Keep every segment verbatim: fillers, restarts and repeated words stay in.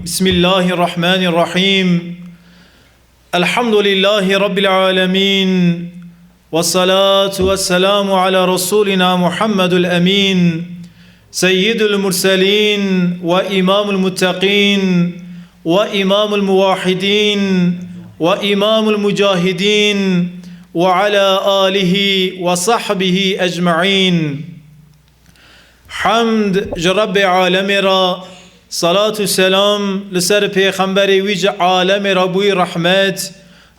بسم الله الرحمن الرحيم. الحمد لله رب العالمين. والصلاة والسلام على رسولنا محمد الأمين، سيد المرسلين وإمام المتقين وإمام الموحدين وإمام المجاهدين وعلى آله وصحبه أجمعين. Hemd ji Rebbê Alemê re, salat û selam li ser Pêxemberê wî ji alemê re bûyî rehmet,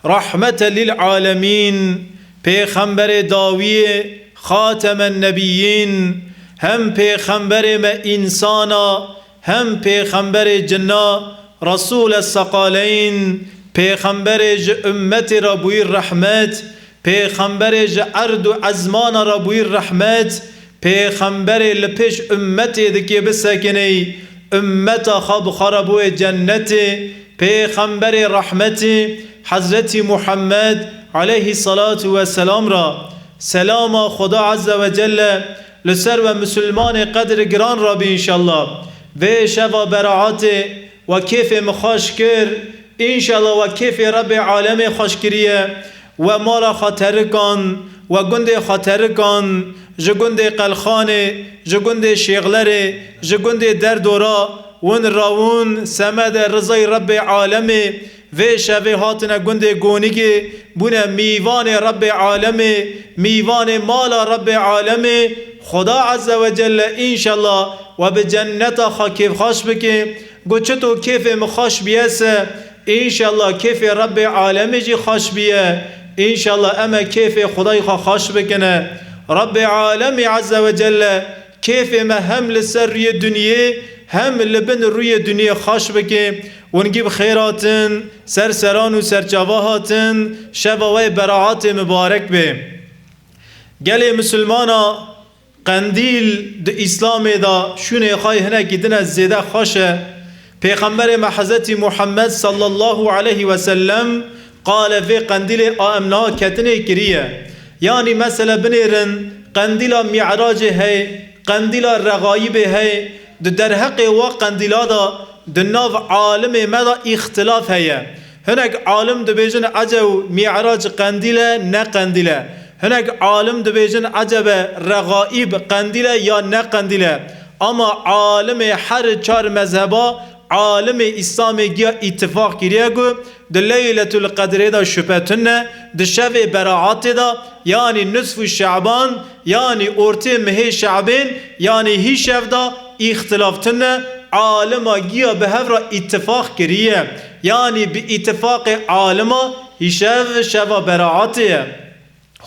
rahmete lil alemîn, Pêxemberê dawiyê, Xatemen Nebiyîn, hem Pêxemberê me însana, hem Pêxemberê cinna, Resûle Seqaleyn, Pêxemberê ji ummetê re bûyî rehmet, Pêxemberê ji erd û ezmana re bûyî rehmet, Pêxemberê li pêş ummetê dikê bisekinê, ummeta xwe bi xwe re bûye cennetê, Pêxemberê rehmetê, Hezretî Muhammed aleyhî salatu ve selam re selama Xuda Azze ve Celle li ser we misilmanê qedir giran re bî înşallah. Vê şeva beraatê we kêfê min xweş kir, înşallah we kêfê Rebbê Alemê xweş kiriye, we mala xwe terikan, we gundê xwe terikan, ji gundê Qelxanê, ji gundê Şêxlerê, ji gundê Derdora, win rawûn semedê rizayê Rebbê Alemê, vê şevê hatine gundê Gonîgê, bûne mîvanê Rebbê Alemê, mîvanê mala Rebbê Alemê, Xuda Azze ve Celle înşallah we bi cenneta xwe kêfxweş bike. Got, çito kêfê min xweş biye se, înşallah kêfê Rebbê Alemê jî xweş biye. Înşallah em ê kêfê Xwedayê xwe xweş bikine. Rebbê Alemê Azze ve Celle kêfê me hem li ser rûyê dinyê, hem li bin rûyê dinyê xweş bike. Wingî bi xêr hatin, ser seran û serçava hatin, şeva we beraatê mibarek be. Gelê misilmana, qendîl di Îslamê de şûnê xwe yê hinekî dine zêde xweş e. Pêxemberê me Hezretî Muhammed sallallahu aleyhi ve sellem qale vê qendîlê a em niha ketinê kiriye. Yanî mesele binêrin, qendîla Mî'racê heye, qendîla Rexayîbê heye, di derheqê wa qendîla de di nav alimê me de îxtilaf heye. Hinek alim dibêjin ecew Mî'rac qendîl e, ne qendîl e. Hinek alim dibêjin ecebe Rexaîb qendîl e ya ne qendîl e. Ama alimê her çar mezheba, alimê Îslamê giya îtifaq kiriye ku di Leyletul Qedrê de şupe tune, di şevê beraatê de, yanî nisfu Şeban, yanî ortê mihê Şebên, yanî hî şev de îxtilaf tune, alima giya bi hev re îtifaq kiriye. Yanî bi îtifaqê alima hîşev şeva beraatê ye.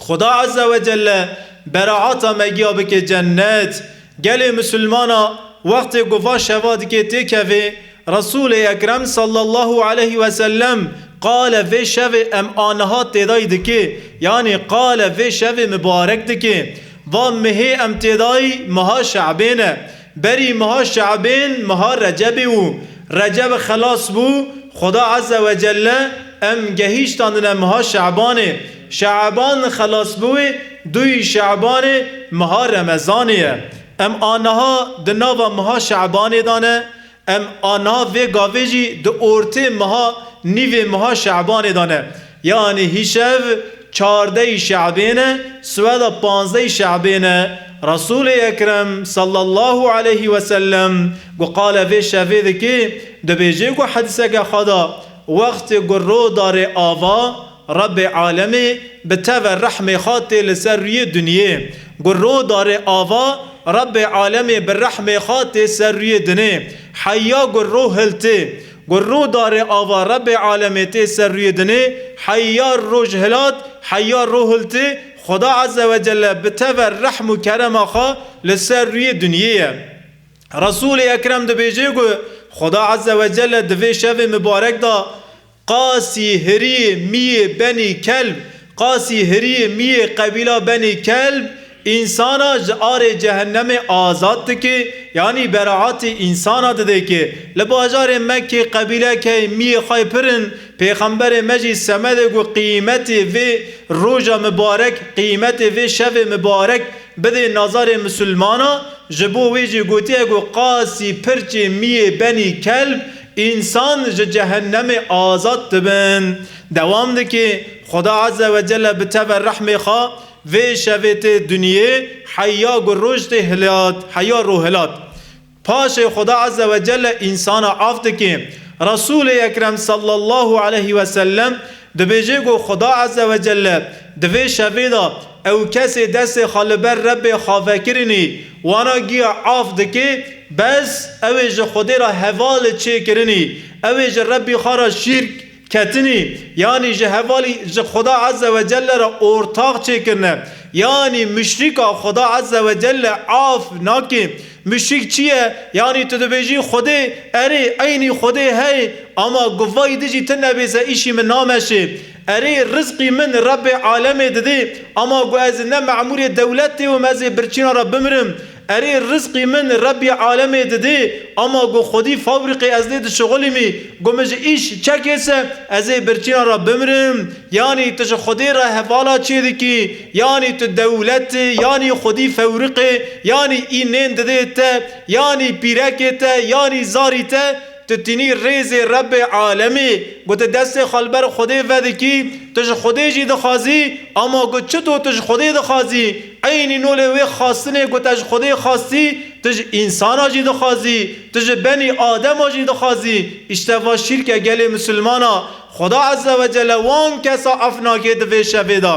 Xuda Azze ve Celle beraata me giya bike cennet. Gelê misilmana wextê ku va şeva dike têkevê, Resûlê Ekrem sallallahu aleyhi ve sellem qale vê şevê em aniha têdayî dike, yanî qale vê şevê mibarek dike. Va mihê em têdayî miha Şebên e. Berî miha Şebên miha Recebê û Receb xelas bû, Xuda Azze ve Celle em gehîştandine miha Şebanê. Şeban xelas bûyê, duyî Şebanê miha Remezanê ye. Em aniha di nava miha Şebanê de ne, em aniha vê gavê jî di ortê miha, nîvê miha Şebanê de ne. Yanî hîşev çardeyî Şebên e, sweda panzdeyî Şebên e. Resûlê Ekrem sallallahu aleyhi ve sellem ku qale vê şevê dike, dibêje ku hedîseke xwe de, wextê ku ro darê ava, Rebbê Alemê bi teve rehmê xwe tê li ser rûyê dinyê. Ku ro darê ava, Rebbê Alemê bi rehmê xwe tê ser rûyê dinê. Heya ku ro hiltê. Ku ro darê ava Rebbê Alemê tê ser rûyê dinê, heya roj hilat, heya ro hiltê, Xuda Azze ve Celle bi teve rehm û kerema xwe li ser rûyê dinyê ye. Resûlê Ekrem dibêje ku Xuda Azze ve Celle di vê şevê mibarek de qasî hirî miyê Benî Kelb, qasî hirî miyê qebîla Benî Kelb, însana ji arê cehennemê azad dike, yanî beraatê însana dide ke. Li bajarê Mekkê qebîlek heye, miyê xwe pir in, Pêxemberê me jî semedê ku qîmetê vê roja mibarek, qîmetê vê şevê mibarek bidê nazarê misilmana, ji bo wê jî gotiye ku qasî pirçê miyê Benî Kelb, însan ji cehennemê azad dibin. Dewam dike, Xuda Azze ve Celle bi teve rehmê xwe vê şevê tê dinyê, heya ku roj tê hilat, heya rohilat. Paşê Xuda Azze ve Celle însana af dike. Resûlê Ekrem sallallahu aleyhi ve sellem dibêje ku Xuda Azze ve Celle di vê şevê de ew kesê destê xwe li ber Rebbê xwe vekirinî, wana giya af dike, bes ew ê ji Xwedê re hevalê çêkirinî, ew ê ji Rebbî xwe re şîrk ketinî, yanî ji hevalî ji Xuda Azze ve Celle re ortax çêkirine, yanî muşrîka Xuda Azze ve Celle af nake. Muşrîk çi ye? Yanî tu dibêjî Xwedê, erê, eynî Xwedê hey, ama guvayî dijî tune bêse îşî min nameşê. Erê, rizqî min Rebbê alemê didê, ama gu ez ne memûrê dewletê wim, ez ê birçîna re bimirim. Erê, rizqî min Rebbî alemê didê, ama gu xwedî fabrîqê ez lê dişixulîmî, gu min ji îş çekê se, ez ê birçîna re bimirim. Yanî tu ji Xwedê re hevala çê dikî, yanî tu dewlet î, yanî xwedî fewriqê, yanî înên didê te, yanî pîrekê te, yanî zarî te, tu tînî rêzê Rebbê alemê, ku tu destê xwe li ber Xwedê vedikî, tu ji Xwedê jî dixwazî, ama ku çito tu ji Xwedê dixwazî, eynî nolê wê xastinê ku te ji Xwedê xwastî, tu ji însana jî dixwazî, tu ji benî Adema jî dixwazî. Îşte va şîrke gelê misilmana. Xuda Azze ve Celle wan kesa af nake di vê şevê de.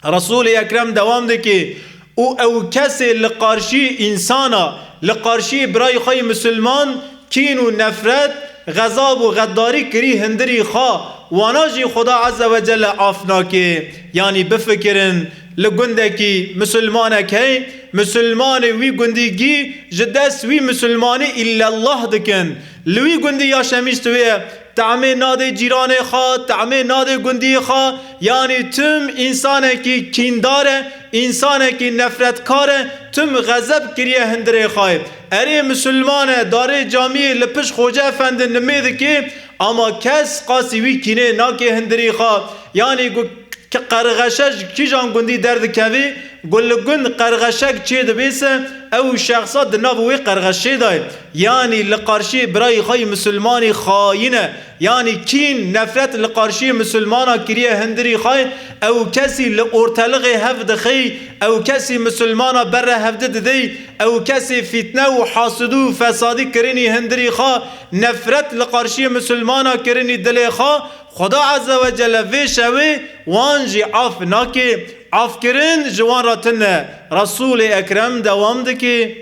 Resûlê Ekrem dewam dike, û ew kesê li qarşî însana, li qarşî birayê xwe yê misilman kîn û nefret, xezab û xeddarî kirî hindirî xwe, wana jî Xuda Azze ve Celle af nake. Yanî bifikirin, li gundekî misilmanek hey, misilmanê wî gundî gî ji dest wî misilmanî îlellah dikin. Li wî gundî yaşemîş diwê ye. Tehmê nadê cîranê xwe, tehmê nadê gundiyê xwe, yanî tim însanekî kîndar e, însanekî nefretkar e, tim xezeb kiriye hindirê xwe. Erê misilman e, darê camiyê li pişt Xoce Efendi nimê dike, ama kes qasî wî kînê nake hindirî xwe. Yanî gu Ki qerxeşe ji kîjan gundî derdikevî, ku li gund qerxeşek çê dibê se, ew şexsa di nav wê qerxeşê de ye. Yanî li qarşî birayê xwe yî misilmanî xayîn e. Yanî kîn, nefret li qarşî misilmana kiriye hindirî xwe, ew kesî li ortelixê hev dixey, ew kesî misilmana berre hevdi didey, ew kesî fîtne û hasidû û fesadî kirinî hindirî xwe, nefret li qarşî misilmana kirinî dilê xwe, Xuda Azze ve Celle vê şevê wan jî af nake, afkirin ji wan re tune. Resûlê Ekrem dewam dike,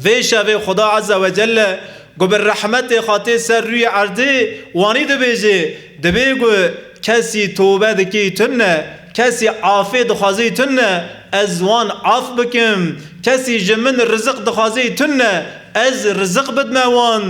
vê şevê Xuda Azze ve Celle ku bi rehmetê xwe tê ser rûyê erdê, wanî dibêje, dibê ku kesî tobe dikî tune, kesî afê dixwazî tune, ez wan af bikim, kesî ji min riziq dixwazî tune, ez riziq bidme wan.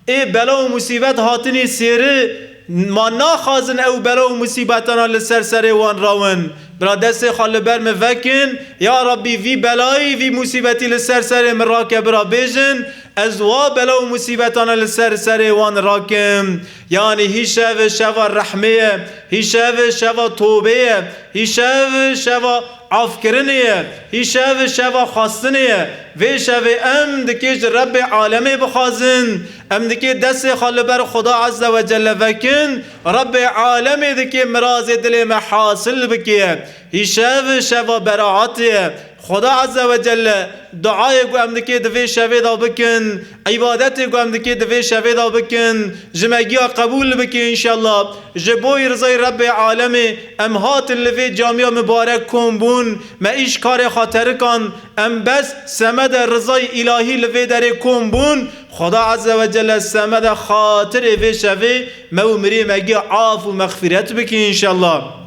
Ê bela û musîbet hatinî sêri, ma naxwazin ew bela û musîbetana li ser serê wan rawin. Bira destê xwe li ber min vekin, ya Rabbî vî belayî, vî musîbetî li ser serê min rake, bira bêjin, ez wa bela û musîbetana li ser serê wan rakim. Yanî hîşev şeva rehmê ye, hîşev şeva tobê ye, hîşev şeva afkirinê ye, hîşev şeva xwestinê ye. Vê şevê em dikê ji Rebbê alemê bixwazin, em dikê destê xwe li ber Xuda Azze ve Celle vekin, Rebbê alemê dikê mirazê dilê me hasil bike. Hîşev şeva beraatê ye. Xuda Azze ve Celle duayê ku em dikê di vê şevê de bikin, îbadetê ku em dikê di vê şevê de bikin, ji me giya qebûl bike înşallah. Ji bo rizayê Rebbê alemê em hatin li vê camiya mibarek kom bûn, me îş karê xwe terikan, em bes semede rizayê îlahî li vê derê kom bûn. Xuda Azze ve Celle semede xatirê vê şevê me û mirê me giya af û mexfîret bike înşallah.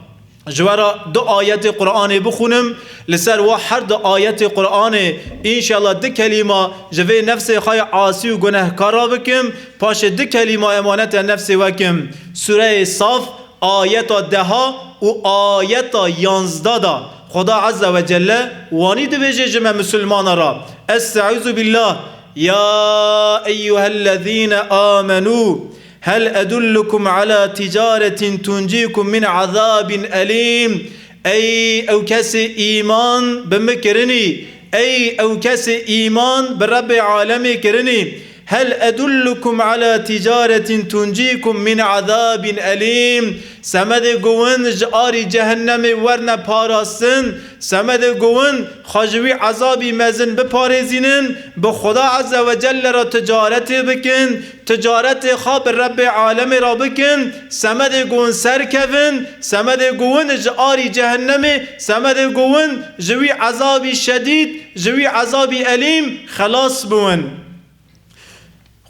Ji we re du ayetê Qur'anê bixwînim, li ser wa her du ayetê Qur'anê înşallah du kelîma ji vê nefsê xwe yê asî û gunehkara bikim, paşê du kelîma emanete nefsê we kim. Sûreyê Saf, ayeta deha û ayeta yanzda da Xuda Azze ve Celle wanî dibêje ji me misilmana re. Estaizu billah. Ya eyyuhellezîne amenû. Hel edullukum ala ticaretin tuncikum min azabin elîm. Ey ew kesê îman bi min kirinî, ey ew kesê îman bi Rebbê alemê kirinî, Hel edullukum ala ticaretin tuncikum min azabin elim. Semedê ku win ji arî cehennemê werne parastin, semedê ku win xwe ji wî ezabî mezin biparêzînin, bi Xuda Azze ve Celle re ticaretê bikin, ticaretê xwe bi Rebbê Alemê re bikin, semedê ku win serkevin, semedê ku win ji arî cehennemê, semedê ku win ji wî ezabî şedîd, ji wî ezabî elîm xelas biwin.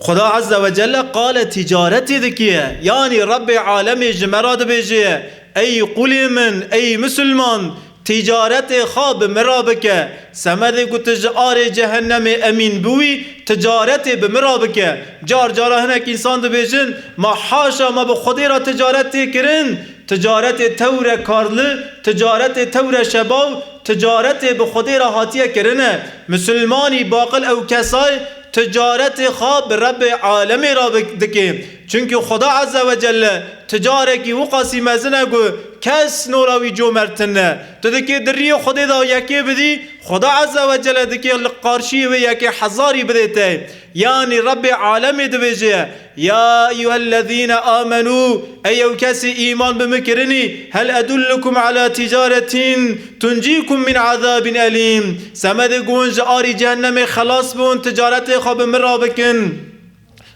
Xuda Azze ve Celle qale tîcaretê dikiye. Yanî Rebbê Alemê ji me re dibêje, ey qulê min, ey misilman, tîcaretê xwe bi min re bike. Semedê ku tu ji arê cehennemê emîn bûyî, ticaretê bi min re bike. Car cara hinek însan dibêjin, ma haşa me bi Xwedê re ticaret tê kirin. Ticaretê tewre karli, ticaretê tewre şebaw, ticaretê bi Xwedê re hatiye kirine. Misilmanî baqil ew kesay ticaretê xwe bi Rebbê Alemê re bik-, dike. Çimkî Xuda Azze ve Celle ticarekî wiqasî mezin e ku kes nora wî comertin ne. Tu dikê di riyê Xwedê de yekê bidî, Xuda Azze ve Celle dikê li qarşiyê wê yekê hezarî bidê te. Yanî Rebbê Alemê dibêje, ya eyyuhellezîne amenû, ey ew kesê îman bi min kirinî, hel edullukum ala ticaretin tuncikum min azabin elîm. Semedê ku hûn ji arî cehennemê xelas bûn, ticaretê xwe bi min re bikin.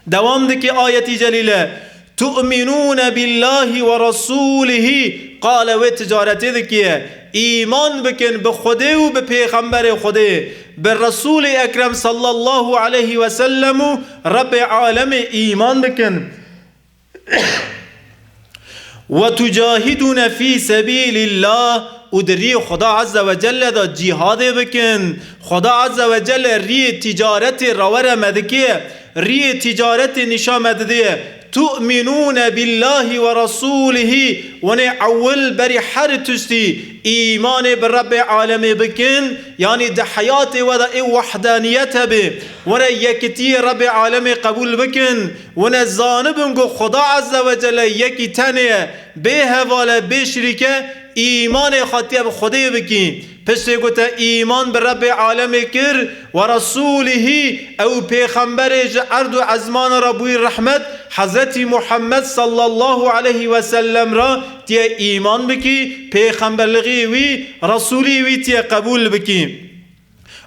Dewam dike ayetî celîle. Tu'minûne billâhi ve rasûlihî. Qale wê ticaretê dikiye. Îman bikin bi Xwedê û bi Pêxemberê Xwedê, bi Resûlê Ekrem sallallahu aleyhi ve sellem û Rebbê Alemê îman bikin. Ve tucahidûne fî sebîlillah, û di riyê Xuda Azze ve Celle de cîhadê bikin. Xuda Azze ve Celle riyê tîcaretê rawere me dike, riyê tîcaretê nîşa me didê. Tu'minûne billâhi ve rasûlihî, hûn ê ewil berî her tiştî îmanê bi Rebbê Alemê bikin, yanî di heyatê we de ê wehdaniyet hebe, hûn ê yekitiyê Rebbê Alemê qebûl bikin, hûn ê zanibin ku Xuda Azze ve Celle yekî tenê ye, bê heval e, bê şirîk e, îmanê xwe tiye bi Xwedê bikî. Piştê ku te îman bi Rebbê Alemê kir, ve Resûlihî, ew pêxemberê ji erd û ezmana re bûyî rehmet, Hezretî Muhammed sallallahu aleyhi ve sellem re tiye îman bikî, pêxemberlixî wî, resûlî wî tiye qebûl bikî.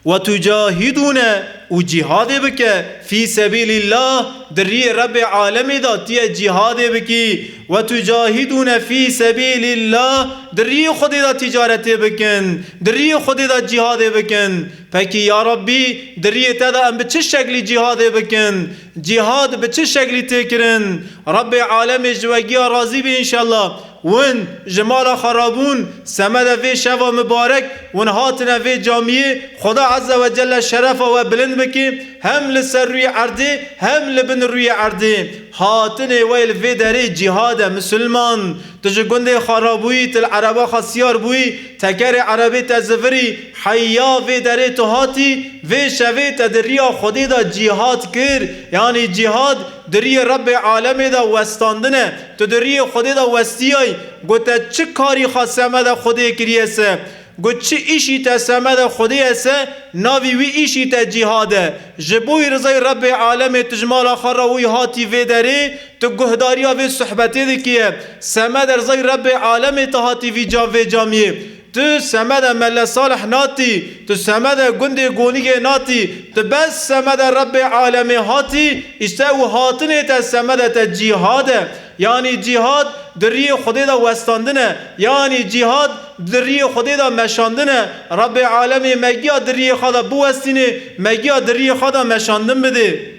Ve tucahidûne, û cîhadê bike, fî sebîlillah, di riyê Rebbê Alemê de tiye cîhadê bikî. Ve tucahidûne fî sebîlillah, di riyê Xwedê de tîcaretê bikin, di riyê Xwedê de cîhadê bikin. Pekî ya Rabbî, di riyê te de em bi çi şeklî cîhadê bikin? Cîhad bi çi şeklî tê kirin? Rebbê Alemê ji we giya razî be înşallah. Win ji mala xwe rabûn, semede vê şeva mibarek, win hatine vê camiyê, Xuda Azze ve Celle şerefa we bilind bikî, hem li ser rûyê erdê, hem li bin rûyê erdê. Hatinê we li vê derê cîhad e, misilman. Tu ji gundê xwe rabûyî, tu li ereba xwe siyar bûyî, tekerê erebê te zivirî, heya vê derê tu hatî, vê şevê te di riya Xwedê de cîhad kir, yanî cîhad di riyê Rebbê Alemê de westandin e. Tu di riyê Xwedê de westiyayî, got te çi karî xwe semede Xwedê kiriye se? Got çi îşî te semede Xwedê ye se, navî wî îşî te cîhad e. Ji bo wî rizayê Rebbê Alemê tu ji mala xwe re wî hatî vê derê, tu guhdariya vê sohbetê dikiye. Semede rizayê Rebbê Alemê tu hatî vî cam vê camiyê. Tu semede Mele Salih natî, tu semede gundê Gonîgê natî, tu bes semede Rebbê Alemê hatî, îşte û hatinê te semede te cîhad e. Yanî cîhad di riyê Xwedê de westandin e. Yanî cîhad di riyê Xwedê de meşandin e. Rebbê Alemê me giya di riyê xwe de biwestînê, me giya di riyê xwe de meşandin bidê.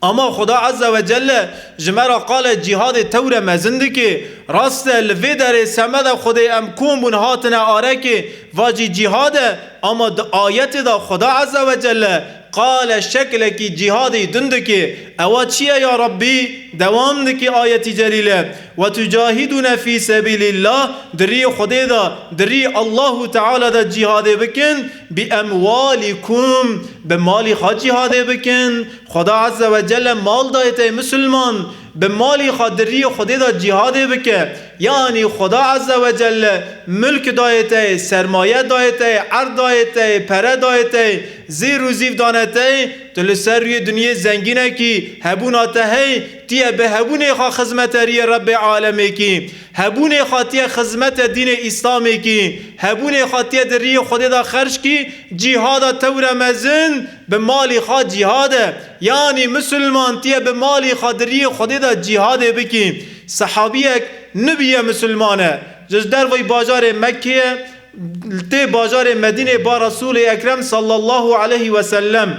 Ama Xuda Azze ve Celle ji me re qale cîhadê tewre mezin dike. Rast e, li vê derê semede Xwedê em kom bûn hatine arekê, va jî cîhad e, ama di ayetê de Xuda Azze ve Celle qale şeklekî cîhadê din dike. Ewa çi ye ya Rabbî? Dewam dike ayetî celîle. Ve tucahidûne fî sebîlillah, di rî Xwedê de, di rî Allahu Teala de cîhadê bikin, bi emwalikum, bi malî xwe cîhadê bikin. Xuda Azze ve Celle mal daye te misilman, bi malî xwe di rî Xwedê de cîhadê bike. Yanî Xuda Azze ve Celle milk dayê te, sermaye dayê te, erd dayê te, pere dayê te, zêr û zîv dane te, tu li ser rûyê dinyê zengînekî, hebûna te hey, tiye bi hebûnê xwe xizmeteriyê Rebbê Alemê kî, hebûnê xwe tiye xizmete dînê Îslamê kî, hebûnê xwe tiye di riyê Xwedê de xerc kî, cîhada tewre mezin bi malî xwe cîhad e. Yanî misilman tiye bi malî xwe di riyê Xwedê de cîhadê bikî. Sehabiyek nibiye misilman e. Ji derveyî bajarê Mekkê ye, tê bajarê Medînê ba Resûlê Ekrem sallallahu aleyhi ve sellem.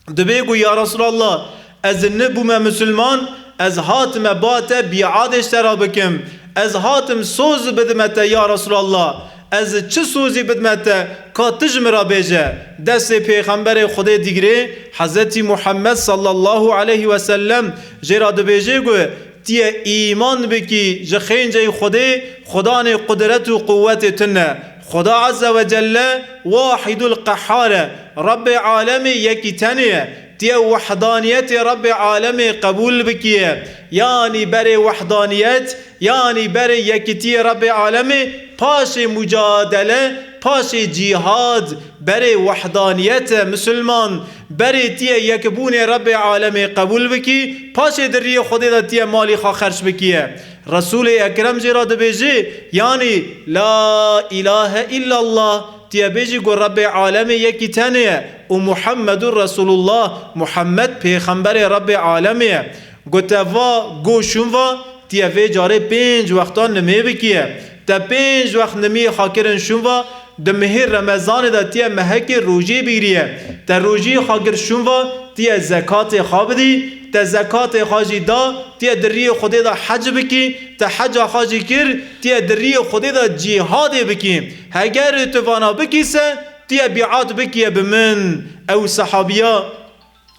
Dibê ku, ya Resulallah, ez nibûme misilman, ez hatime ba te bîadê ji te re bikim. Ez hatim soz bidime te, ya Resulallah. Ez çi sozî bidime te, ka tu ji min re bêje. Destê Pêxemberê Xwedê digirê, Hezretî Muhammed sallallahu aleyhi ve sellem jê re dibêje ku, tiye îman bikî, ji xênceyî Xwedê, Xudanê qudret û quwetê tune. Xuda Azze ve Celle Wahidul Qehhar e, Rebbê Alemê yekî tenê ye. Tiye wehdaniyetê Rebbê Alemê qebûl bikiye. Yanî berê wehdaniyet, yanî berê yekîtiyê Rebbê Alemê, paşê mucadele, paşê cîhad, berê wehdaniyet e, misilman. Berê tiye yekbûnê Rebbê Alemê qebûl bikî, paşê di riyê Xwedê de tiye malî xwe xerç bikiye. Resûlê Ekrem jê re dibêjê, yanî La îlahe îllallah, tiye bêjî ku Rebbê Alemê yekî tenê ye û Muhammedur Resulullah, Muhammed Pêxemberê Rebbê Alemê ye. Ku te va, go şûn va, tiye vê carê pênc wextan nimê bikiye. Te pênc wext nimiyê xwe kirin şûn va, di mihê Remezanê de tiye mehekê rojê bîriye. Te rojiyê xwe kir şûn va, tiye zekatê xwe bidî, te zekatê xwe jî da, tiye di riyê Xwedê de hec bikî, te heca xwe jî kir, tiye di riyê Xwedê de cîhadê bikî. Heger tu vana bikî se, tiye bîat bikiye bi min. Ew sehabiya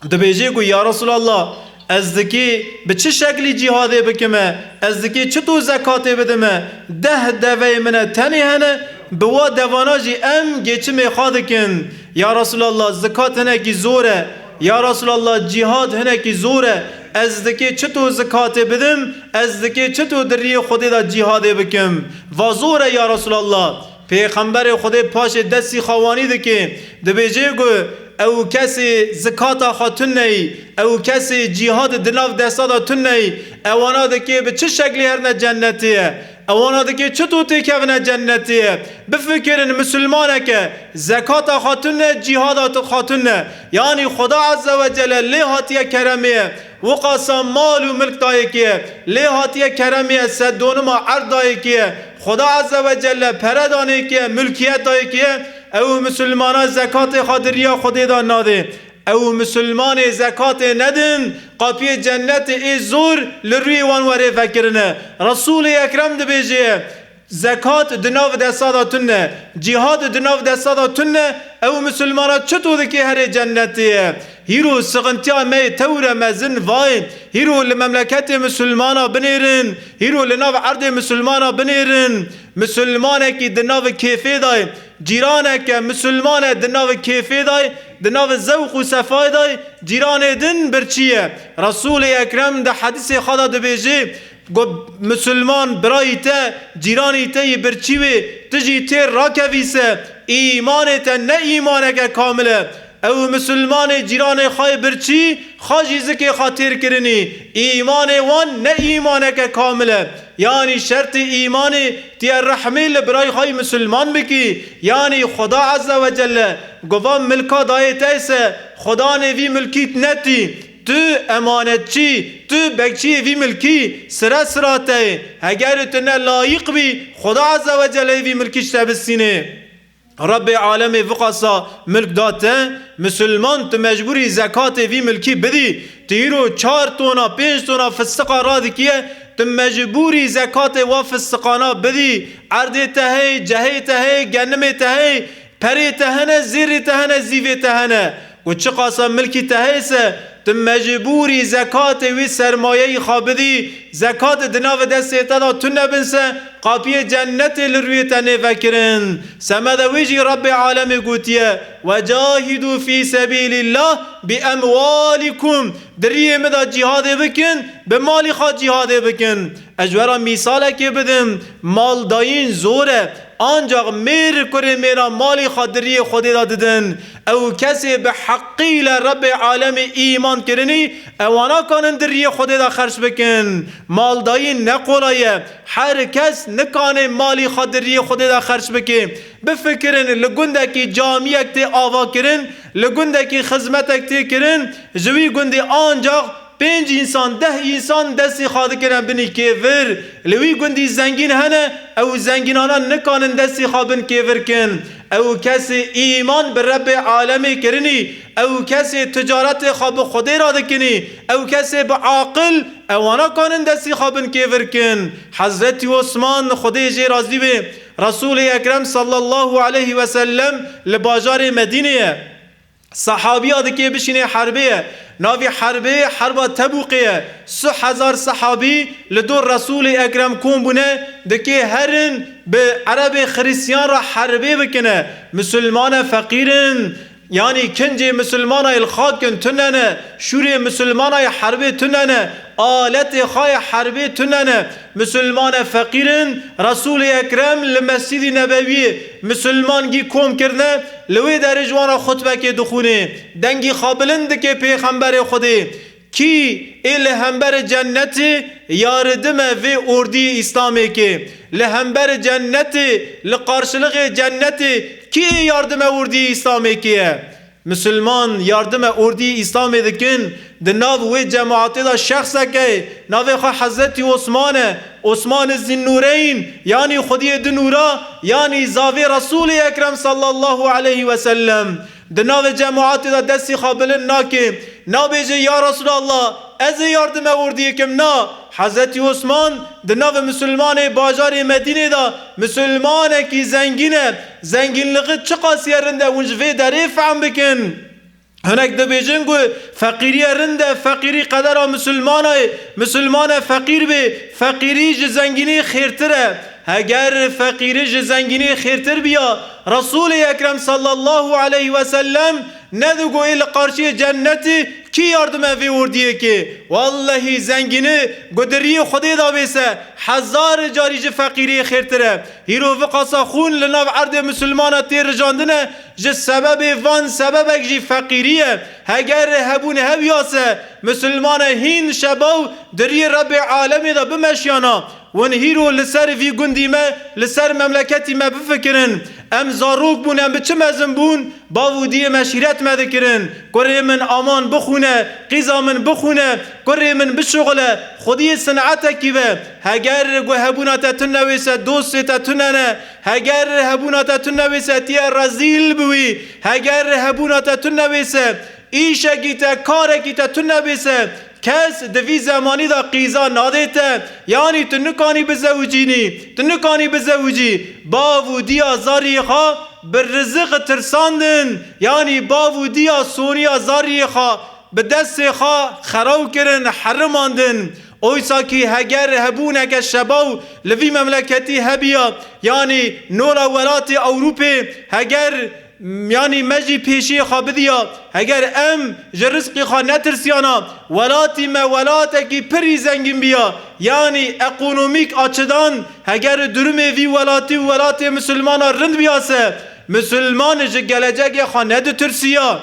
dibêje ku, ya Resulallah, ez dikê bi çi şeklî cîhadê bikime? Ez dikê çito zekatê bidime? Deh deveyê min e tenê hene, bi wa devana jî em geçimê xwe dikin. Ya Resulallah, zikat hinekî zor e. Ya Resulallah, cîhad hinekî zor e. Ez dikê çito zikatê bidim? Ez dikê çito di riyê Xwedê de cîhadê bikim? Va zor e ya Resulallah. Pêxemberê Xwedê paşê destî xwe wanî dike, dibêje ku ew kesê zikata xwe tuneyî, ew kesê cîhad di nav desta de tuneyî, ewana dikê bi çi şeklî herine cennetê ye? Ewana dikê çito têkevine cennetê ye? Bifikirin, misilmaneke zekata xwe tune, cîhada xwe tune. Yanî Xuda Azze ve Celle lê hatiye keremê ye. Wiqasa mal û milk dayekê ye, lê hatiye keremê ye, sedonima erd dayekê ye, Xuda Azze ve Celle pere danekê ye, milkiyet dayekê ye, ew misilmana zekatê xwe di riya Xwedê de nadê. Ew misilmanê zekatê nedin, qapiyê cennetê ê zor li rûyê wan werê vekirine. Resûlê Ekrem dibêje ye, Zekat di nav desta de tune, cîhad di nav desta de tune, ew misilmana çito dikê herê cennetê ye? Hîro sixintiya me yê tewr e mezin vayê, hîro li memleketê misilmana binêrin, hîro li nav erdê misilmana binêrin. Misilmanekî di nav kêfê de ye, cîraneke misilman e di nav kêfê de ye, di nav zewq û sefayê de ye, cîranê din birçî ye. Resûlê Ekrem di hedîsê xwe de dibêje, Got, misilman birayî te, cîranî te yî birçî wê, tu jî têr rakevî se, îmanê te ne îmaneke kamil e. Ew misilmanê cîranê xwe yê birçî, xwe jî zikê xwe têr kirinî, îmanê wan ne îmaneke kamil e. Yanî şertê îmanê tiye rehmê li birayî xwe yî misilman bikî. Yanî Xuda Azze ve Celle gova milka dayê te se, xudanê vî milkî netî. Tu emanetçî, tu bekçiyê vî milkî, sire sira te yê. Heger tu ne layiq bî, Xuda Azze ve Celle vî milkî ji te bistînê. Rebbê alemê viqasa milk da te, misilman tu mecbûrî zekatê vî milkî bidî. Tu îro çar tona, pênc tona fistiqa radikiye, tu mecbûrî zekatê wa fistiqana bidî. Erdê te hey, cehê te hey, genimê te hey, Perê te hene, zêrê te hene, zîvê te hene û çiqasa milkî te heye se, tu mecbûrî zekatê wê sermayeyî xwe bidî. Zekat di nav destê te de tune bin se, qapiyê cennetê li rûyê te nê vekirin. Semede wê jî Rebbê alemê gotiye, "Ve cahidû fî sebîlîllah bi emwalikum." Di riyê min de cîhadê bikin, bi malî xwe cîhadê bikin. Ez ji we re mîsalekê bidim, maldayîn zor e, ancax mêr kurê mêra malî xwe di riyê Xwedê de didin. Ew kesê bi heqî li Rebbê alemê îman kirinî, ewa nakanin di riyê Xwedê de xerc bikin. Maldayîn ne qolay e. Her kes nikane malî xwe di riyê Xwedê de xerc bike. Bifikirin, li gundekî camiyek tê avakirin, li gundekî xizmetek tê kirin, ji wî gundî ancax pênc însan, deh însan destê xwe dikine binî kêvir. Li wî gundî zengîn hene, ew zengînana nikanin destê xwe bin kêvir kin. Ew kesê îman bi Rebbê alemê kirinî, ew kesê ticaretê xwe bi Xwedê re dikinî, ew kesê bi aqil, ewa nakanin destê xwe bin kêvir kin. Hezretî Osman, Xwedê jê razî be, Resûlê Ekrem sallallahu aleyhi ve sellem li bajarê Medînê ye. Sehabiya dikê bişînê herbê ye. Navê herbê herba Tebûqê ye. Sih hezar sehabî li dor Resûlê Ekrem kom bûne, dikê herin bi Erebê Xirîstiyan re herbê bikine. Misilmane feqîr in, yanî kincê misilmana yê li xak in tune ne, şûrê misilmana yê herbê tune ne, aletê xwe yê herbê tune ne. Misilmane feqîr in, Resûlê Ekrem li Mescîdî Nebewiyê misilman gî kom kirine, li wê derê ji wan re xutbekê dixwînê, dengî xwe bilind dike pêxemberê Xwedê. Kî ê li hemberê cennetê yardime vê ordiyê Îslamêkê? Li hemberê cennetê, li qarşilixê cennetê kî ê yardime ordiyê Îslamêkê ye? Misilman yardime ordiyê Îslamê dikin, di nav wê cemaatê de şexseke ye, navê xwe Hezretî Osman e, Osman Zinnûreyn, yanî Xwediyê di nûra, yanî zavê Resûlê Ekrem sallallahu aleyhi ve sellem. Di navê cemaatê de destî xwe bilind nake, nabêje, ya Resulallah, ez ê yardime ordiyê kim, na. Hezretî Osman di navê misilmanê bajarê Medînê de misilmanekî zengîn e. Zengînlixî çiqasî ye rind e, hûn ji vê derê fehm bikin. Hinek dibêjin ku feqîriye rind e, feqîrî qedera misilmana ye, misilmane feqîr bê, feqîrî ji zengînî xêrtir e. Heger feqîrî ji zengînî xêrtir biya, Resûlê Ekrem sallallahu aleyhi ve sellem nedigo ê li qarşiyê cennetê kî yardime vê ordiyê ke? Wellehî zengînî ku di riyê Xwedê de bê se, hezar carî ji feqîriyê xêrtir e. Hîro viqasa xûn li nav erdê misilmana tê rijandine, ji sebebê van sebebek jî feqîrî ye. Heger hebûn hebiya se, misilmane hîn şebaw di riyê Rebbê alemê de bimeşiyana. Hûn hîro li ser vî gundî me, li ser memleketî me bifikirin. Em zarok bûn, em bi çi mezin bûn? Bav û diyê me şîret me dikirin. Kurê min aman bixwîne, qîza min bixwîne, kurê min bişuxile, xwediyê sinetekî be. Heger ku hebûna te tune wê se, dostê te tune ne. Heger hebûna te tune wê se, tiye rezîl biwî. Heger hebûna te tune wê se, îşekî te, karekî te tune bê se, kes di vî zemanî de qîza nadê te, yanî tu nikanî bizewicînî, tu nikanî bizewicî. Bav û diya zariyê xwe bi riziq tirsandin, yanî bav û diya soniya zariyê xwe bi destê xwe xeraw kirin, herimandin. Oysa kî heger hebûneke şebaw li vî memleketî hebiya, yanî nola welatê Ewropê, heger yanî me jî pêşiyê xwe bidiya, heger em ji rizqî xwe netirsiyana, welatî me welatekî pirî zengîn biya, yanî ekonomîk açidan heger durumê vî welatî û welatê misilmana rind biya se, misilman ji gelecegê xwe neditirsiya.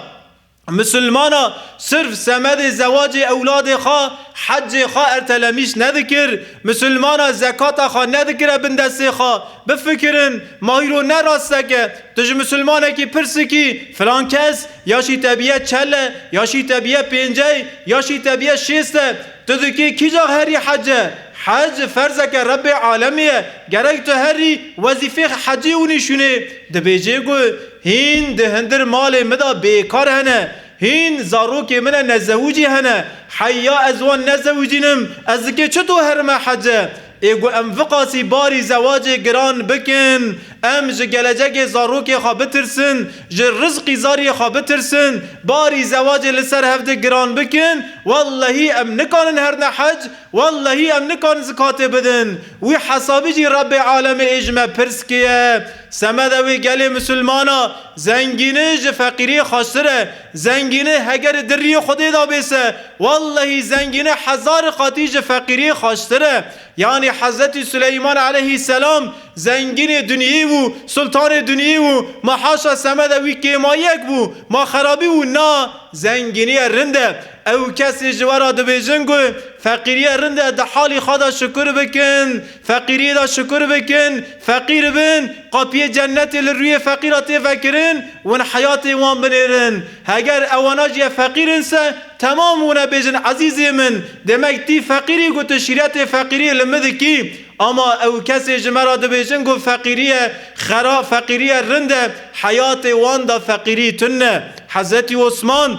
Misilmana sirf semedê zewacê ewladê xwe, hecê xwe ertelemîş nedikir. Misilmana zekata xwe nedikire bin destê xwe. Bifikirin, ma hîro ne rastek e. Tu ji misilmanekî pirsikî, filan kes ya jî te biye çele, ya jî te biye pêncey, ya jî te biye şêste. Tu dikî kîja herî hece? Hec ferzeke Rebbê alemê ye. Gerek tu herî wezîfê hecê û nîşûnê. Dibêjê ku hîn di hindir malê min de bêkar hene. Hîn zarokê min e nezewicî hene. Heya ez wan nezewicînim. Ez dikê çito herime hece? Ê ku em viqasî barî zewacê giran bikin, em ji gelecegê zarokê xwe bitirsin, ji rizqî zariyê xwe bitirsin, barî zewacê li ser hevdê giran bikin, wellehî em nikanin herne hec, wellehî em nikanin zikatê bidin. Wî hesabî jî Rebbê alemê ê ji me pirs kiye. Semede wê gelê misilmana, zengînî ji feqîriyê xweştir e. Zengînî heger di riyê Xwedê de bêse, wellehî zengînî hezar qatî ji feqîriyê xweştir e. Yanî Hezretî Suleyman aleyhîsselam zengînê dinyê bû, sultanê dinyê bû, ma haşa semede wî kêmayiyek bû, ma xerabî bû? Na, zengînîye rind e. Ew kesê ji we re dibêjin ku feqîrîye rind e, di halî xwe de şukur bikin, feqîrîyê de şukur bikin, feqîr bin, qapiyê cennetê li rûyê feqîra tê vekirin, win heyatê wan binêrin. Heger ewana jî ye feqîr in se, temam wine bêjin, ezîzê min, demek tî feqîrî ku tu şîretê feqîrî li min dikî. Ama ew kesê ji me re dibêjin ku feqîrîye xera, feqîrîye rind e, heyatê wan de feqîrî tune. Hezretî Osman,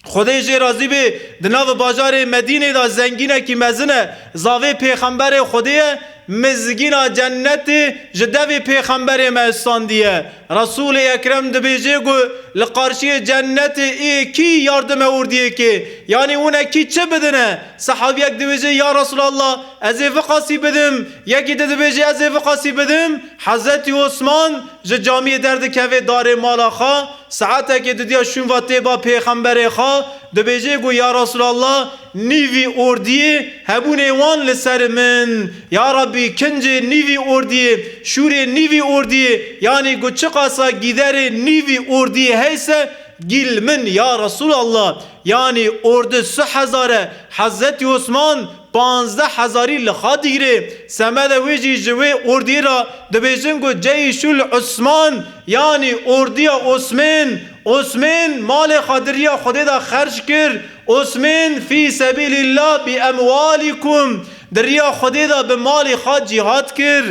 Xwedê jê razî bê, di nav bajarê Medînê de zengînekî mezin e, zavê pêxemberê Xwedê ye, mizgîna cennetê ji devê pêxemberê me standiye. Resûlê Ekrem dibêje ku li qarşiyê cennetê ê kî yardime ordiyê kê? Yanî wine kî çi bidine? Sehabiyek dibêje, ya Resûlallah, ez ê viqasî bidim. Yekî di dibêje, ez ê viqasî bidim. Hezretî Osman ji camiyê derdikeve darê mala xwe, Saetekê didiya şûnva tê ba pêxemberê xwe, dibêje ku ya Resûlallah, nîvî ordiyê hebûnê wan li ser min. Ya Rabbî, kincê nîvî ordiyê, şûrê nîvî ordiyê, yanî ku çiqasa gîderê nîvî ordiyê heyse, gîl min ya Resûlallah. Yanî ordi su hezar e, Hezretî Osman panzdeh hezarî li xwe digirê. Semede wê jî ji wê ordiyê re dibêjin ku Ceyşul Usman, yanî ordiya Osmên. Osmên malê xwe di riya Xwedê de xerc kir. Osmên fî sebîlîllah bi emwalikum, di riya Xwedê de bi malê xwe cîhad kir.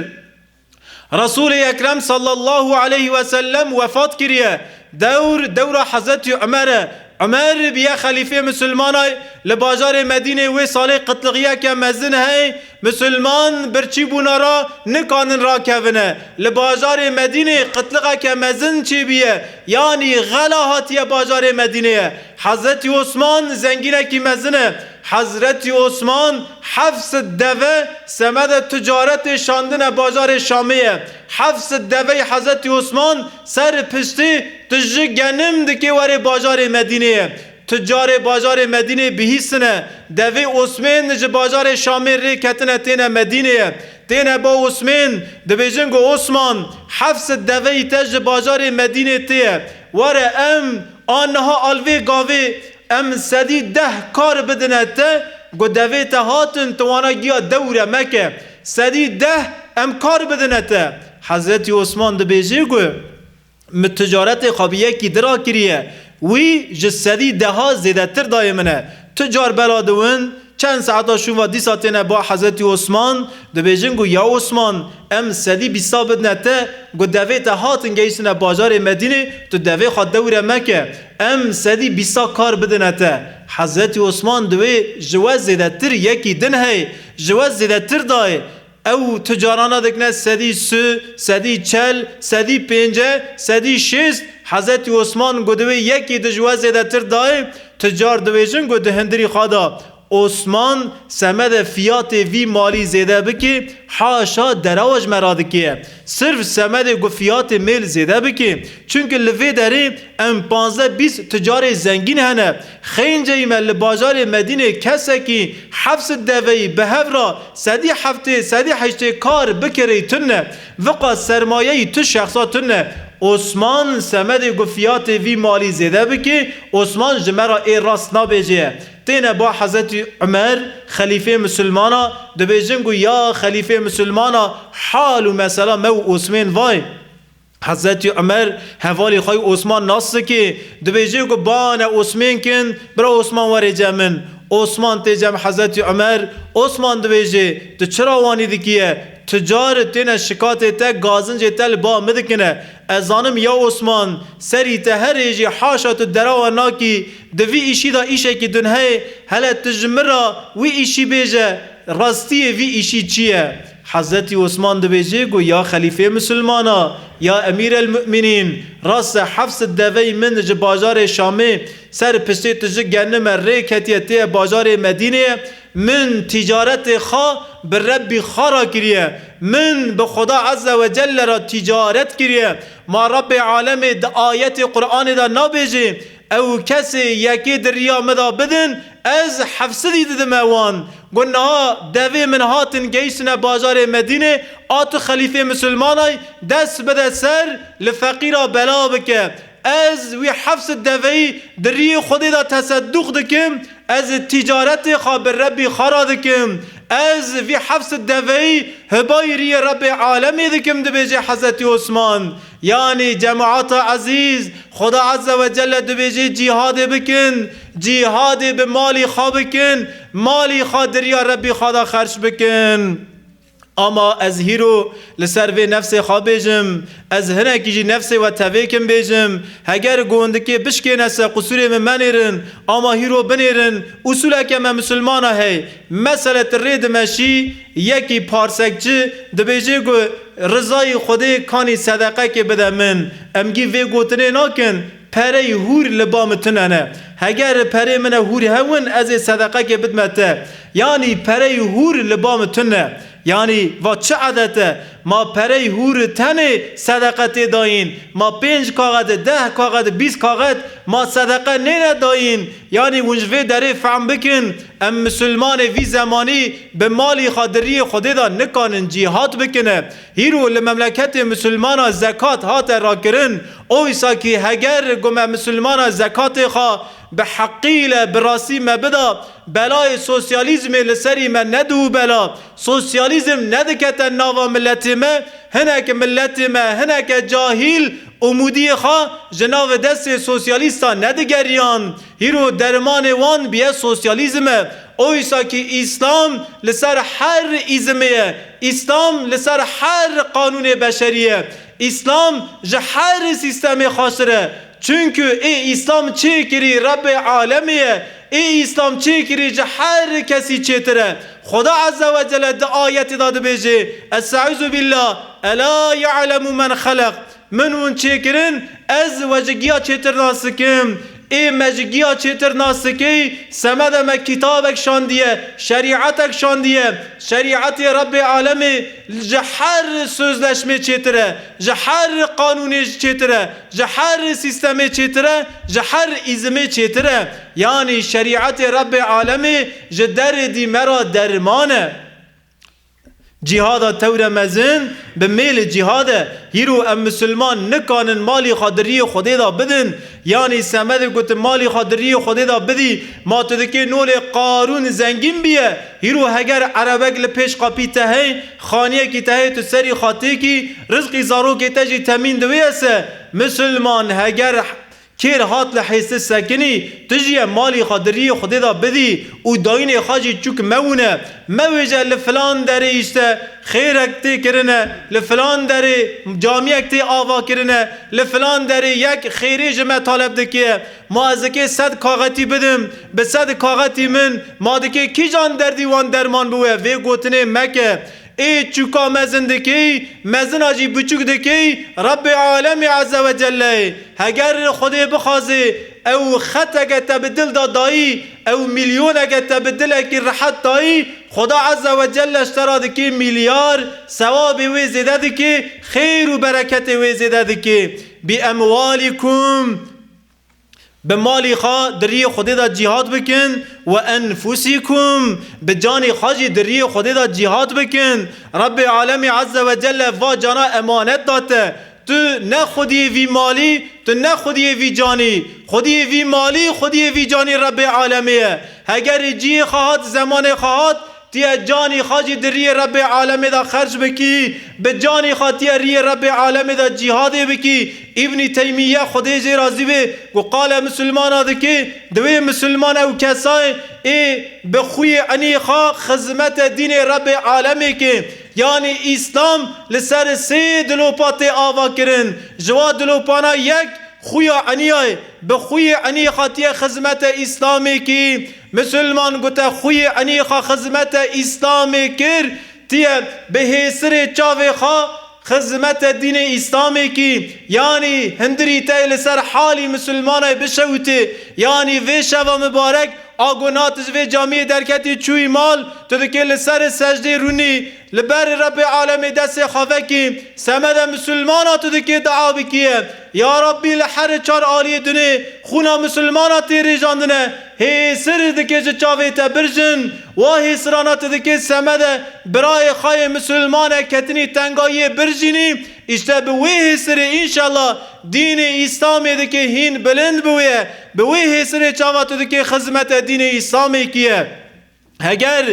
Resûlê Ekrem sallallahu aleyhi ve sellem wefat kiriye. Dewr, dewra Hezretî Umer e. Umer biye xelîfê misilmana. Li bajarê Medînê wê salê qitliqiyeke mezin hey. Misilman birçîbûna ra nikanin rakevine. Li bajarê Medînê qitliqeke mezin çêbiye. Yanî xela hatiye bajarê Medînê ye. Hezretî Osman zengînekî mezin e. Hezretî Osman heft sed deve semede ticaretê şandine bajarê Şamê ye. Heft sed deveyî Hezretî Osman ser piştî tiji genim dikê werê bajarê Medînê ye. Ticarê bajarê Medînê bihîstine, devê Osmên ji bajarê Şamê rê ketine têne Medînê ye. Têne ba Osmên, dibêjin ku Osman, heft sed deveyî te ji bajarê Medînê tê ye. Were em a niha alvê gavê Em sedî deh kar bidine te, ku devê te hatin, tu wana giya dewre meke. Sedî deh em kar bidine te. Hezretî Osman dibêje ku mi ticaretê xwe bi yekî dira kiriye, wî ji sedî deha zêdetir dayê min e. Tu car bela diwin, çend saeta şûn ve dîsa têne ba Hezretî Osman, dibêjin ku ya Osman, em sedî bîsta bidine te, ku devê te hatin gehiştine bajarê Medînê, tu devê xwe dewre meke. Em sedî bîsta kar bidine te. Hezretî Osman diwê ji we zêdetir yekî din hey, ji we zêdetir dayê. Ew ticarana dikine sedî su, sedî çel, sedî pênce, sedî şêst. Hezretî Osman got diwê yekî di ji we zêdetir dayê. Ticar dibêjin got di hindirî xwe de. Osman semede fiyatê vî malî zêde bikê, haşa derewa ji me radikê ye. Sirf semedê ku fiyatê mêl zêde bikê. Çunke li vê derê em panzdeh bîst ticarê zengîn hene. Xênceyî me li bajarê Medînê kesekî heft sed deveyî bi hev re sedî heftê, sedî heştê kar bikirê tune. Viqa sermayeyî tu şexsa tune. Osman semedê ku fiyatê vî malî zêde bikê, Osman ji me re ê rast nabêjê ye. Têne ba Hezretî Umer, xelîfê misilmana, dibêjin ku ya xelîfê misilmana, hal û mesela me û Osmên vay. Hezretî Umer hevalê xwe yî Osman nas dike, dibêje ku bane Osmên kin, bira Osman were cem min. Osman tê cem Hezretî Umer, Osman dibêje, tu çira wanî dikiye? Ticar têne şikatê te, gazincê te li ba min dikine. Ez zanim ya Osman, serî te herê jî haşa tu derawa nakî, di vî îşî de îşekî din heye, hele tu ji min re wî îşî bêje, rastiyê vî îşî çi ye? Hezretî Osman dibêje ku ya xelîfê misilmana, ya emîr el mu'minîn, rast e heft sed deveyî min ji bajarê Şamê ser piştê tu ji genime rê ketiye têye bajarê Medînê, min tîcaretê xwe bi Rebbî xwe re kiriye. Min bi Xuda Azze ve Celle re tîcaret kiriye. Ma Rebbê Alemê di ayetê Qur'anê de nabêjê, ew kesê yekê di riya min de bidin, ez heft sedî didime wan. Got, niha devê min hatin gehiştine bajarê Medînê, a tu xelîfê misilmanay, dest bide ser, li feqîra bela bike. Ez wî heft sed deveyî di riyê Xwedê de teseddûq dikim, ez tîcaretê xwe bi Rebbî xwe re dikim. Ez vî heft sed deveyî hibayî riyê Rebbê Alemê dikim, dibêje Hezretî Osman. Yanî cemaata ezîz, Xuda Azze ve Celle dibêje cîhadê bikin, cîhadê bi malî xwe bikin, malî xwe di riya Rebbî xwe de xerc bikin. Ama ez hîro li ser vê nefsê xwe bêjim, ez hinekî jî nefsê we tevêkim bêjim, heger gondikê bişkêne se qusûrê min menêrin, ama hîro binêrin, usûleke me misilmana hey, mesele tu rê dimeşî, yekî parsek çi, dibêje ku rizayî Xwedê kanî sedeqekê bide min, em gî vê gotinê nakin, pereyî hûr li ba min tune ne. Heger perê min e hûr hewin, ez ê sedeqekê bidme te. Yanî pereyî hûr li ba min tune. Yanî va çi edet e? Ma pereyî hûr tenê sedeqe tê dayîn. Ma pênc kaxet, deh kaxet, bîst kaxet ma sedeqe nêne dayîn. Yanî hûn ji vê derê fehm bikin, em misilmanê vî zemanî bi malî xwe di riyê Xwedê de nikanin cîhad bikine. Hîro li memleketê misilmana zekat hate rakirin. Oysa kî heger ku me misilmana zekatê xwe bi heqî le, bi rastî me bida, belayê sosyalîzmê li serî me nediû bela. Sosyalîzm nedikete nava miletê me, hineke miletê me, hineke cahîl umûdiyê xwe ji nav destê sosyalîsta nedigeriyan. Hîro dermanê wan biye sosyalîzm e. Oysa kî Îslam li ser her îzimê ye. Îslam li ser her qanûnê beşerî ye. Îslam ji her sîstemê xweştir e. Çunku ê Îslam çêkirî Rebbê alemê ye. Ê Îslam çêkirî ji her kesî çêtir e. Xuda Azze ve Celle di ayetê de dibêje, Estaizu billah, Ela ya'lemu men xelek. Min hûn çêkirin, ez we ji giya çêtir nas dikim. Ê me ji giya çêtir nas dikey, semede me kitabek şandiye, şerîetek şandiye. Şerîetê Rebbê alemê ji her sözleşmê çêtir e, ji her qanûnê çêtir e, ji her sîstemê çêtir e, ji her îzimê çêtir e. Yanî şerîetê Rebbê alemê ji derê dî me ra derman e. Cîhada tewre mezin bi mêl cîhad e. Hîro em misilman nikanin malî xwe di riyê Xwedê de bidin. Yanî semedê ku tu malî xwe di riyê Xwedê de bidî, ma tu dikê nolê Qarûn zengîn biye. Hîro heger erebek li pêş qapî te hey, xaniyekî te hey tu serî xwe têkî, rizqî zarokê te jî temîn diwê ye se. Misilman heger Kêr hat li hêsê sekinî, tu jî ye malî xwe di riyê Xwedê de bidî û dayînê xwe jî çûk mewûne. Mewêje li filan derê îşte xêrek tê kirine, li filan derê camiyek tê ava kirine, li filan derê yek xêrê ji me taleb dike. Ma ez dikê sed kaxetî bidim, bi sed kaxetî min, ma dikê kîjan derdî wan derman biwe, vê gotinê meke. Ê çûka mezin dikey, mezina jî biçûk dikey, Rebbê alemê Azze ve Celle ye. Heger Xwedê bixwazê, ew xeteke te bi dil de dayî, ew milyoneke te bi dilekî rehet dayî, Xweda Azze ve Celle ji te re dikê milyar, sewabê wê zêde dikê, xêr û bereketê wê zêde dikê. Bi emwalikum. Bi malî xwe di riyê Xwedê de cîhad bikin, we enfusikum, bi canê xwe jî di riyê Xwedê de cîhad bikin. Rebbê alemê Azze ve Celle va cana emanet da te. Tu ne xwediyê vî malî, tu ne xwediyê vî canî. Xwediyê vî malî, xwediyê vî canî Rebbê alemê ye. Hegerê cihê xwe hat, zemanê xwe hat, Tiye canî xwe jî di riyê Rebbê alemê de xerc bikî, bi canî xwe tiye riyê Rebbê alemê de cîhadê bikî. Îbnî Teymîye, Xwedê jê razî be, ku qale misilmana dikê, di wê misilman ew kesayê ê bi xwiyê enî xwe xizmete dînê Rebbê alemê ke. Yanî Îslam li ser sê dilopa tê ava kirin. Ji wa dilopana yek, Xuya eniyayê, bi xuyê eniyê xatiye xizmete Îslamê kî. Misilman gote xuyê eniyê xwe xizmete Îslamê kir, tiye bi hêsirê çavê xwe xizmete dînê Îslamê kî. Yanî hindirî te li ser halî misilmanay bişewitê. Yanî vê şeva mibarek, a go na tu ji vê camiyê derketî çûyî mal, Tu dikê li serê secdê rûnî, li berê Rebbê alemê destê xwe vekî, semede misilmana tu dikê dua bikiye. Ya Rabbî, li herê çar aliyê dinê, xûna misilmana tê rêjandine, hêsir dikê ji çavê te birjin, wa hêsirana tu dikê semede birayê xwe yê misilmane ketinî tengayiyê birjînî, îşte bi wê hêsirê înşallah dînê Îslamê dikê hîn bilind biwê, bi wê hêsirê çava tu dikê xizmete dînê Îslamê kiye. Heger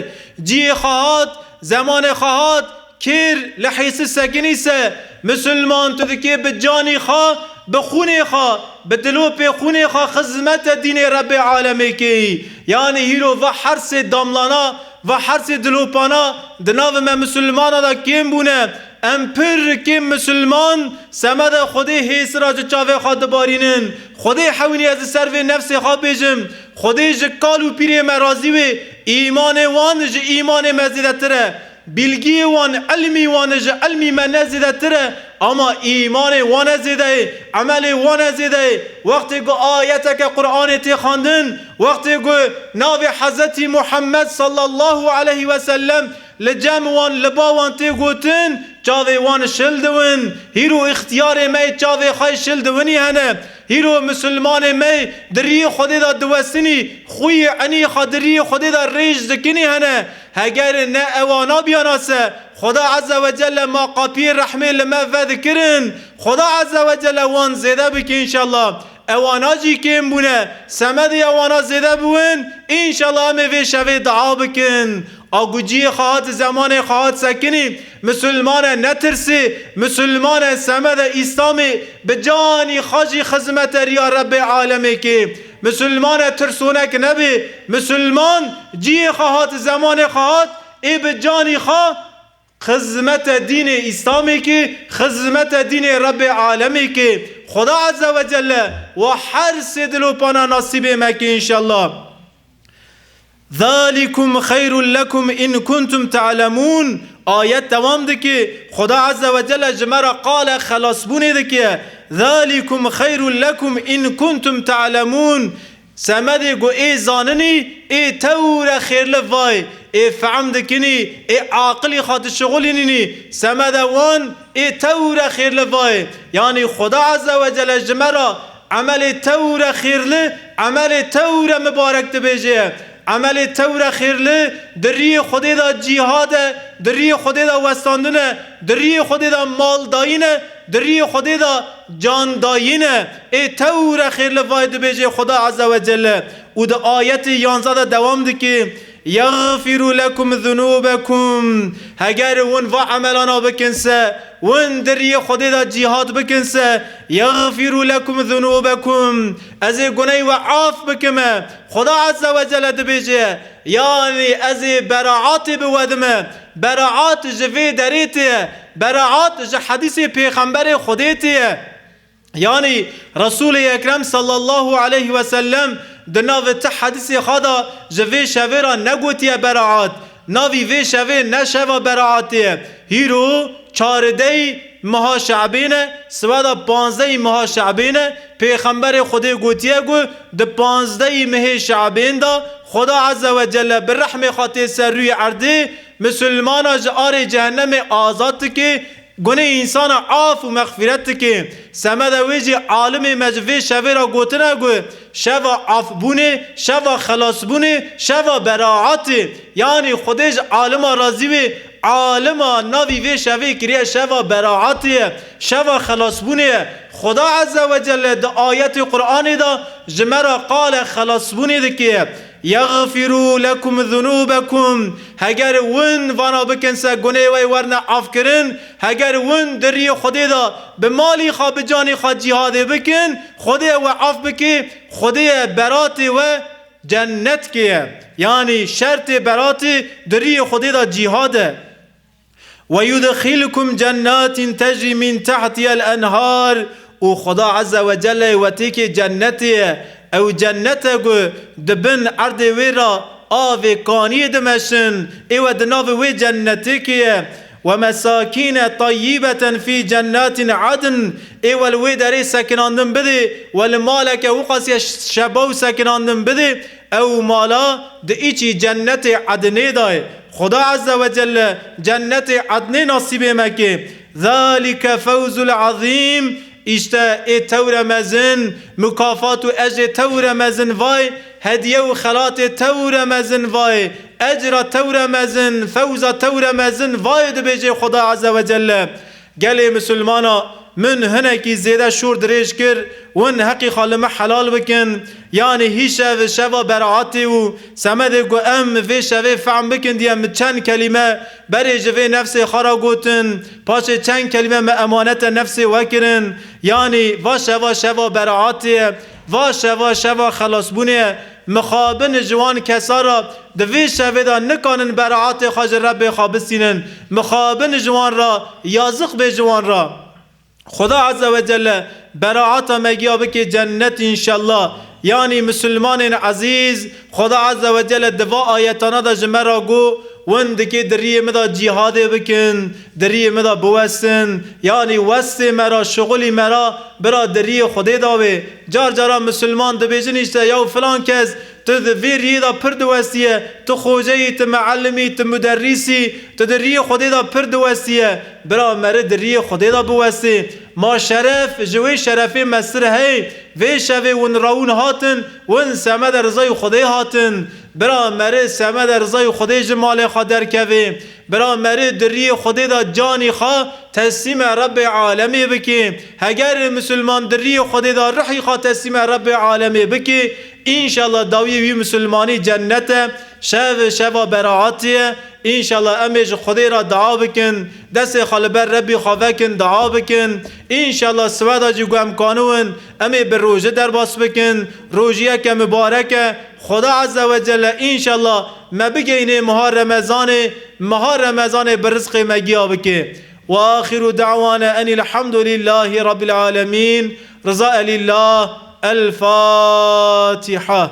ciyê xwe hat, zemanê xwe hat, kêr li hêsir sekinî se, misilman tu dikê bi canî xwe, bi xûnê xwe, bi dilopê xûnê xwe xizmete dînê Rebbê alemê kê. Yanî hîro va her sê damlana, va her sê dilopana di nav me misilmana de kêm bûne. Em pir kêm misilman semede Xwedê hêsira ji çavê xwe dibarînin. Xwedê hewînî ez li ser vê nefsê xwe bêjim. Xwedê ji kal û pîrê me razî wê. Îmanê wan ji îmanê me zêdetir e. Bilgiyê wan, ilmî wan ji ilmî me ne zêdetir e. Ama îmanê wan e zêde ye. Emelê wan e zêde ye. Wextê ku ayeteke Qur'anê tê xwendin, wextê ku navê Hezretî Muhammed sallallahu aleyhi ve sellem li cem wan, li ba wan tê gotin, çavê wan şil diwin. Hîro îxtiyarê me yê çavê xwe şil diwinî hene. Hîro misilmanê me di riyê Xwedê de diwestinî, xwî enî xwe di riyê Xwedê de rêj dikinî hene. Heger ne ewana biyana se, Xweda Azze ve Celle ma qapiyê rehmê li me vedikirin. Xweda Azze ve Celle wan zêde bike înşallah. Ewana jî kêm bûne, semedê ewana zêde biwin, înşallah em ê vê şevê dua bikin. A ku ciyê xwe hat, zemanê xwe hat sekinî, misilmane netirsî, misilmane semede Îslamê bi canî xwe jî xizmete riya Rebbê alemê kê. Misilmane tirsonek nebê, misilman ciyê xwe hat, zemanê xwe hat, ê bi canî xwe xizmete dînê Îslamê kê, xizmete dînê Rebbê alemê kê. Xweda Azze ve Celle wa her sê dilopana nasîbê me kê înşallah. Zalikum xeyrun lekum in kuntum ta'lemun. Ayet dewam dike. Xweda Azze ve Celle ji me re qale xelasbûnê dike. Zalikum xeyrun lekum in kuntum ta'lemun. Semedê ku ê zaninî, ê tewre xêrli vay, ê fehm dikinî, ê aqilî xwe dişixulînînî, semede wan ê tewre xêrli vay. Yanî Xweda Azze ve Celle ji me re emelê tewre xêrli, emelê tewre mibarek dibêje. Emelê tewre xêrli di riyê Xwedê de cîhad e, di riyê Xwedê de westandin e, di riyê Xwedê de maldayîn e, di riyê Xwedê de candayîn e. Ê tewre xêrli vay dibêje Xweda Azze ve Celle. Û di ayetê yanzdeh de dewam dike, "Yexfiru lekum zunubekum." Heger win va emelana bikin se, win di riyê Xwedê de cîhad bikin se, "Yexfiru lekum zunubekum." Ez ê guney we af bikime. Xweda Azze ve Celle dibêje, yanî ez ê beraatê bi we dime. Beraat ji vê derê tê ye. Beraat ji hedîsê Pêxemberê Xwedê tê ye. Yanî Resûlê Ekrem sallallahu aleyhi ve sellem di nav ti hedîsê xwe de ji vê şevê re negotiye beraat. Navî vê şevê ne şeva beraatê ye. Hîro çardeyî meha Şe'bê ne, siweda panzdehî meha Şe'bê ne. Pêxemberê Xwedê gotiye ku di panzdehî mehê Şe'bên de Xweda Azze ve Celle bi rehmê xwe tê ser rûyê erdê, misilmana ji arê cehennemê azad dike, gunê însana af û mexfîret dike. Semede wê jî alimê me ji vê şevê re gotine ku şeva afbûnê, şeva xelasbûnê, şeva beraatê. Yanî Xwedê ji alima razî wê, alima navî vê şevê kiriye şeva beraatê ye, şeva xelasbûnê ye. Xweda Azze ve Celle di ayetê Qur'anê de ji me re qale xelasbûnê dike. "Yexfiru lekum zunubekum." Heger win vana bikin se gunê we werine afkirin, heger win di riyê Xwedê de bi malî xwe, bi canî xwe cîhadê bikin, Xwedê we af bike, Xwedê beratê we cennet keye. Yanî şertê beratê di riyê Xwedê de cîhad e. "Ve yudxilkum cennatin tecri min tahtiha'l enhar." Û Xweda Azze ve Celle we têkê cennetê ye. Ew cennete ku di bin erdê wê re avê kaniyê dimeşin. Ê we di navê wê cennetê kê ye. "Ve mesakine tayyibeten fî cennatin adn." Ê we li wê derê sekinandin bidê. We li maleke wixasiye şebaw sekinandin bidê. Ew mala di îçî cennetê Ednê de ye. Xuda Azze ve Celle cennetê Ednê nasîbê me kê. Zalike fewzul azîm. Îşte ê tewre mezin, mukafat û ecrê tewre mezin vay, hediye û xelatê tewre mezin vay, ecra tewre mezin, fewza tewre mezin vay dibêje Xuda Azze ve Celle. Gelê misilmana, min hinekî zêde şûr dirêj kir, win heqî xwe li me helal bikin. Yanî hî şev şeva beraatê û semedê ku em vê şevê fehm bikin diye min çend kelîme berê ji vê nefsê xwe re gotin, paşê çend kelîme me emanete nefsê we kirin. Yanî va şeva şeva beraatê ye, va şeva şeva xelasbûnê ye. Mixabin ji wan kesa re di vê şevê de nikanin beraatê xwe ji Rebbê xwe bistînin. Mixabin ji wan re, yaziq bê ji wan re. Xuda Azze ve Celle beraata me giya bike cennet înşallah. Yanî misilmanên ezîz, Xuda Azze ve Celle di va ayetana de ji me re got, win dikê di riyê min de cîhadê bikin, di riyê min de biwestin. Yanî westê me re, şixulî me re, bira di riyê Xwedê de wê. Car cara misilman dibêjin îşte ya filan kes, tu di vê riyê de pir diwestiye, tu xoce yî, tu meellim î, tu muderrîs î, tu di riyê Xwedê de pir diwestiye. Bira meri di riyê Xwedê de biwestê. Ma şeref, ji wê şerefê mestir hey. Vê şevê win rawûn hatin, win semede rizayê Xwedê hatin. Bira meri semede rizayê Xwedê ji malê xwe derkevê. Bira meri di riyê Xwedê de canî xwe teslîme Rebbê alemê bikê. Heger misilman di riyê Xwedê de rihî xwe teslîme Rebbê alemê bikê, înşallah dawiyê wî misilmanî cennet e, şev şeva beraatê ye. Înşallah em ê ji Xwedê re dua bikin, destê xwe li ber Rebbî xwe vekin, dua bikin. Înşallah siweda jî ku em kanûn, em ê bi rojê derbas bikin. Rojiyeke mibarek e. Xuda Azze ve Celle înşallah me bigeyînê meha Remezanê, meha Remezanê bi rizqê me giya bike. Ve axiru da'wana enil hamdulillahî rabbil alemîn. Riza elillah. El Fatiha.